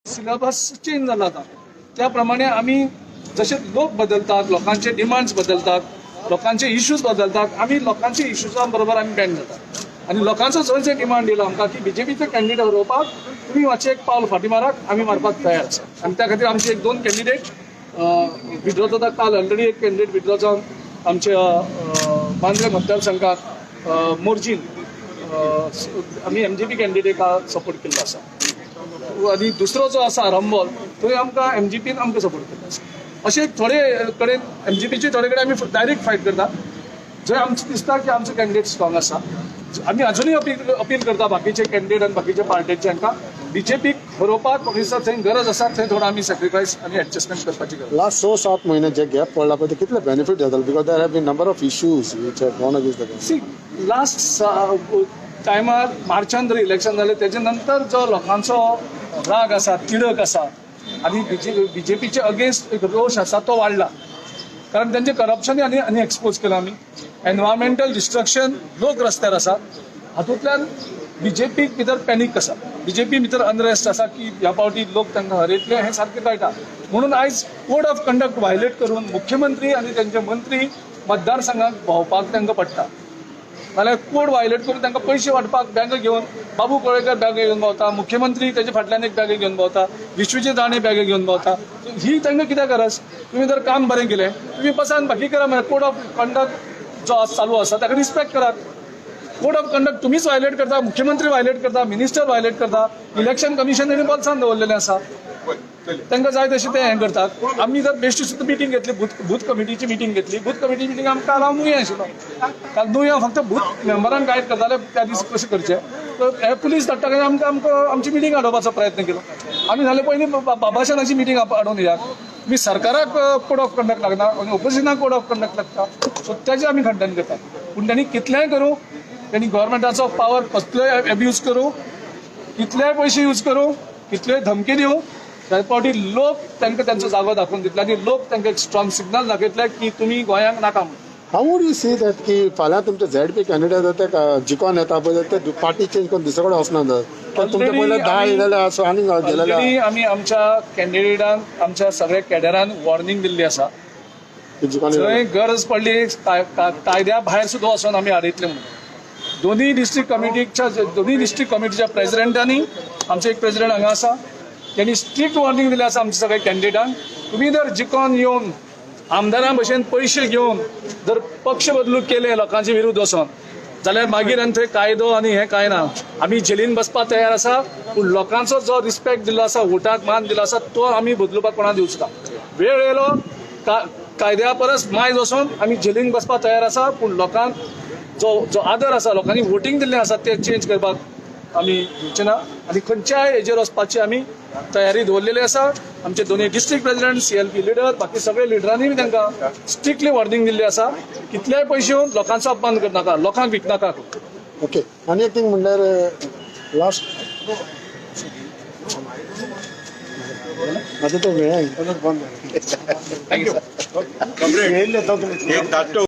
Syllabus change जाला आतां. त्या प्रमाणे आमी जशे लोक बदलतात, लोकांचे डिमांड्स बदलतात, लोकांचे इश्यूज बदलतात, आमी लोकांचे इश्यूजां बरोबर आमी बँड जातात. आनी लोकांचो जंय जंय डिमांड येयलो आमकां की बीजेपीचे कॅन्डिडेट हरोवपाक तुमी मातशें एक पावल फाटीं मारात, आमी मारपाक तयार आसा. आनी त्या खातीर आमचे एक दोन कॅन्डिडेट विड्रॉ जाता. काल ऑलरेडी एक कॅन्डिडेट विड्रॉ जावन आमच्या मांद्रे मतदारसंघात मोरजीन आमी एमजीपी कॅन्डिडेटाक सपोर्ट केल्लो आसा. आनी दुसरो जो आसा आरंबोल, थंय आमकां एमजीपीन आमकां सपोर्ट केल्लो आसा. अशे थोडे कडेन एमजीपीचे थोडे कडेन आमी डायरेक्ट फायट करता, जंय आमचें दिसता की आमचो कॅन्डिडेट स्ट्रॉंग आसा. आमी अजुनूय अपील अपील करता बाकीचे कॅन्डिडेट आनी बाकीच्या पार्ट्यांचे, हांकां बीजेपीक हरोवपाक म्हाका दिसता थंय गरज आसा, थंय थोडो आमी सॅक्रिफायस आनी एडजस्टमेंट करपाची गरज. लास्ट 6-7 म्हयने जे गॅप पडला पळय, ते कितले बेनिफीट जाताले? Because there have been number of issues which have gone against the C, last टायमार मार्चान जर इलेक्शन जालें, तेजे नंतर जो लोकांचो राग आसा, तिडक आसा आनी बीजेपीचे अगेन्स्ट एक रोश आसा, तो वाडला, कारण तेंचे करप्शन आनी आनी एक्सपोज केलां आमी, एनवायरमेंटल डिस्ट्रक्शन, लोक रस्त्यार आसा. हातूंतल्यान बीजेपीक भितर पॅनीक आसा, बीजेपी भितर अनरेस्ट आसा की ह्या फावटी लोक तांकां हरयतले हें सारकें कळटा. म्हणून आयज कोड ऑफ कंडक्ट व्हायलेट करून मुख्यमंत्री आनी तेंचे मंत्री मतदारसंघाक भोंवपाक तांकां पडटा. नाल्यार कोड व्हायलेट करून तांकां पयशे वांटपाक बॅगां घेवन बाबू कळेकर बॅगां घेवन भोंवता, मुख्यमंत्री तेजे फाटल्यान एक बॅगां घेवन भोंवता, विश्वजीत राणे बॅगां घेवन भोंवता. ही तांकां कित्याक गरज? तुमी जर काम बरें केलें, तुमी बसान बाकी करा. म्हळ्यार कोड ऑफ कंडक्ट जो आज चालू आसा ताका रिस्पेक्ट करात. कोड ऑफ कंडक्ट तुमीच व्हायलेट करता, मुख्यमंत्री व्हायलेट करता, मिनिस्टर व्हायलेट करता. इलेक्शन कमिशन तांणी बोल्सान दवरलेलें आसा, तांकां जाय तशें ते हें करतात. आमी जर बेश्टी सुद्दां मिटींग घेतली, बूथ बूथ कमिटीची मिटींग घेतली, बूथ कमिटी मिटींग आमकां काल हांव नुया आशिल्लो. काल नुया फक्त बूथ मेंबरान गायड करताले त्या दीस कशें करचें. तर हे पुलीस धाडटा काय आमकां आमकां आमची मिटींग आडोवपाचो प्रयत्न केलो. आमी जाल्यार पयलीं बाबाशनाची मिटींग आडोवन दियात. तुमी सरकाराक कोड ऑफ कंडक्ट लागना आनी ओपोजिशनाक कोड ऑफ कंडक्ट लागता, सो तेजें आमी खंडन करतात. पूण त्यांनी कितलेंय करूं, त्यांनी गव्हर्मेंटाचो पावर कसलोय एब्यूज करूं, कितलेय पयशे यूज करूं, कितल्योय धमकी दिवं, त्या फावटी लोक तांकां तांचो जागो दाखोवन दितले आनी लोक तांकां एक स्ट्रॉंग सिग्नल दाखयतले की तुमी गोंयांक नाका म्हणून. How would you see that की फाल्यां तुमचे झेड पी कॅन्डिडेट ते जिकोन येता पळय, ते पार्टी चेंज करून दुसरे कडेन वचना तर तुमचे पयले 10 येयलेले आसा आनी गेलेले. ऑलरेडी आमी आमच्या कॅन्डिडेटांक, आमच्या सगळ्या कॅडरान वॉर्निंग दिल्ली आसा. जिकोन. जंय गरज पडली कायद्या भायर सुद्दां वचोन आमी हाडयतले म्हणून. दोन्ही डिस्ट्रिक्ट कमिटीच्या प्रेसिडेंटांनी, आमचे एक प्रेसिडेंट हांगा आसा, त्यांनी स्ट्रिक्ट वॉर्निंग दिली आसा आमच्या सगळ्या कॅन्डिडेटांक, तुमी जर जिकोन येवन आमदारां भशेन पयशे घेवन जर पक्ष बदलूक केले लोकांचे विरुद्ध वचोन, जाल्यार मागीर आनी थंय कायदो आनी हें कांय ना. आमी जेलीन बसपाक तयार आसा, पूण लोकांचो जो रिस्पेक्ट दिल्लो आसा, वोटाक मान दिलो आसा, तो आमी बदलुपाक कोणाक दिवचो ना. वेळ येयलो कायद्या परस मायज वचोन आमी जेलीन बसपाक तयार आसा, पूण लोकांक जो जो आदर आसा, लोकांनी वोटींग दिल्लें आसा, तें चेंज करपाक आमी दिवचे ना. आनी खंयच्याय हेजेर वचपाची आमी तयारी दवरलेली आसा. आमचे दोनूय डिस्ट्रिक्ट प्रेसिडेंट, सीएलपी लिडर, बाकी सगळे लिडरांनी बी तांकां स्ट्रिक्टली वॉर्निंग दिल्ली आसा, कितलेय पयशे येवन लोकांचो अपमान करनाका, लोकांक विकनाका. ओके, आनी एक थिंग म्हणल्यार लास्ट आतां तो वेळ एक धाकटो.